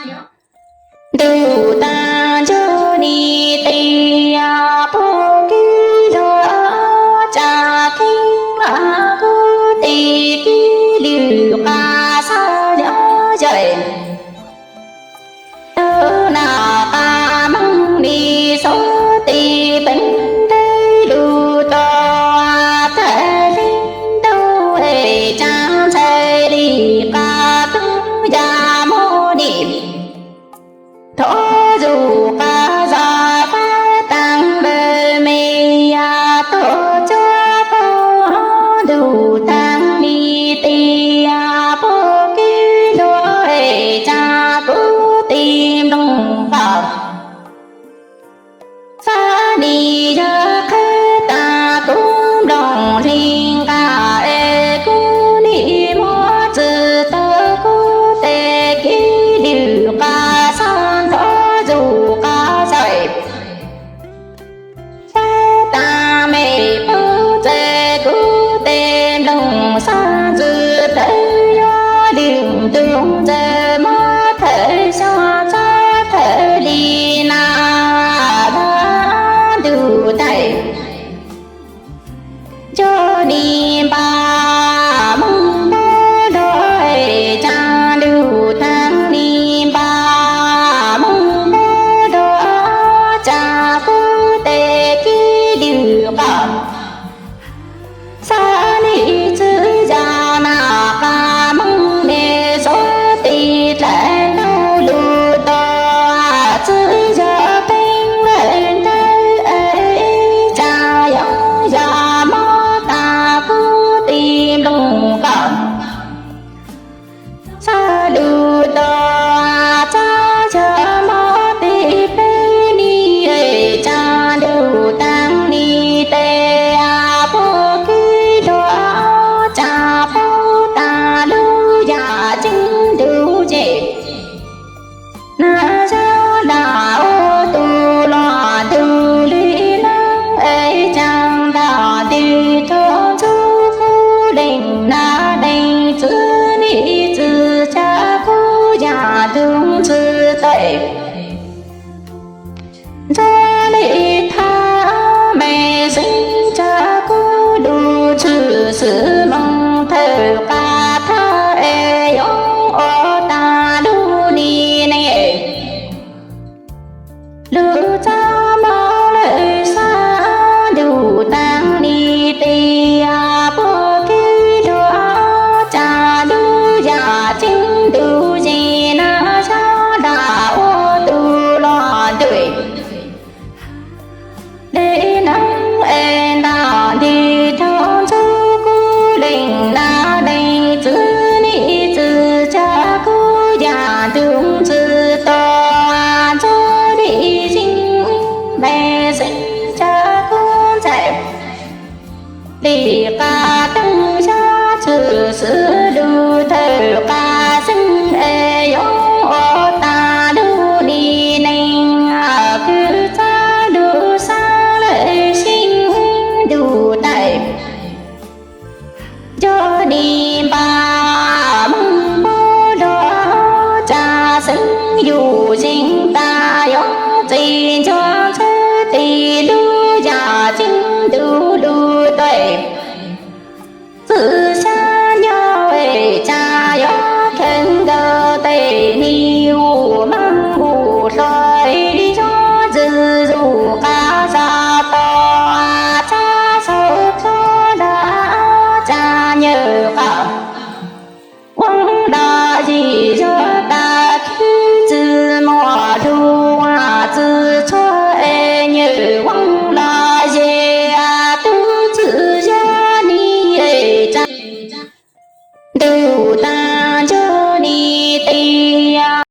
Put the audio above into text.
Ntuj taag ncuj nig tes puab kib luag, tsa kheev lug kuv tes kib lwm qab xaav lug zais. Tug nam qab moog nig xuab tes peev nteg lug tuaj tag le ntuj es tsa ntxhais li qab tug yam muaj nim. Thov zug qab zag fab taag lawm me yam tuaj cuab pob, ntuj taag nig tes puab kib luag es tsa kuv tes nploog qab. Xab nig yog qhab taag kuv nploog hli nqaj es kuv nim muab txwv tau kuv tes kib lwm qab xaav thov zug qab zais. Fab taag me puj txawm kuv tes nploog xaav ntxwv tawm yuav lwm ntuj ntxawm muab thawm xyoo txhob thawm li na. Lag ntuj taag ncuj nig npaj moog npaj luag, tsa ntuj taag nig npaj moog npaj luag, tsa kuv tes kib lwm qab. Xab nig txwv yog nam qab moog me xuab tes dlaim ntuj lug tuaj, txwv yog peev lawm ntawd es tsa yoo yog mob tas kuv tes nploog qab. Xab lug tuaj txhob yog mob tes peb nig, tsa ntuj taag nig tes puab kib luag, tsa paub tas lub yam ceeb ntuj ces. Nag zag lam ua tus los ntug li neeb es tsa ntaag tig rua ntxug kuv leej nab leej txwv nim txwv tsa kuv yam tug ntxwv tawm. Ntxuav li thab me xeeb tsa kuv lug tshwm sim moog thawm qab thab es yoo ua tas lub nim neej. Lug txhob mob lawm xab ntuj taag nig tes puab kib luag, tsa lub yam ceeb ntuj ces nag zag lam ua tus los ntug li neeb es ntaag tig rua ntxug kuv leej nab leej txwv nim txwv tsa kuv yam tug ntxwv tuaj, ntxuav li zig me xeeb tsa kuv ntxhais li qab teeb xyab tshwm sim lug thawm qab xeeb es yoo ua tas lub nim neej, kws txhob lug xaav lawm xeeb ntuj taag ncuj nig npaj moog npaj luag, tsa xeeb yug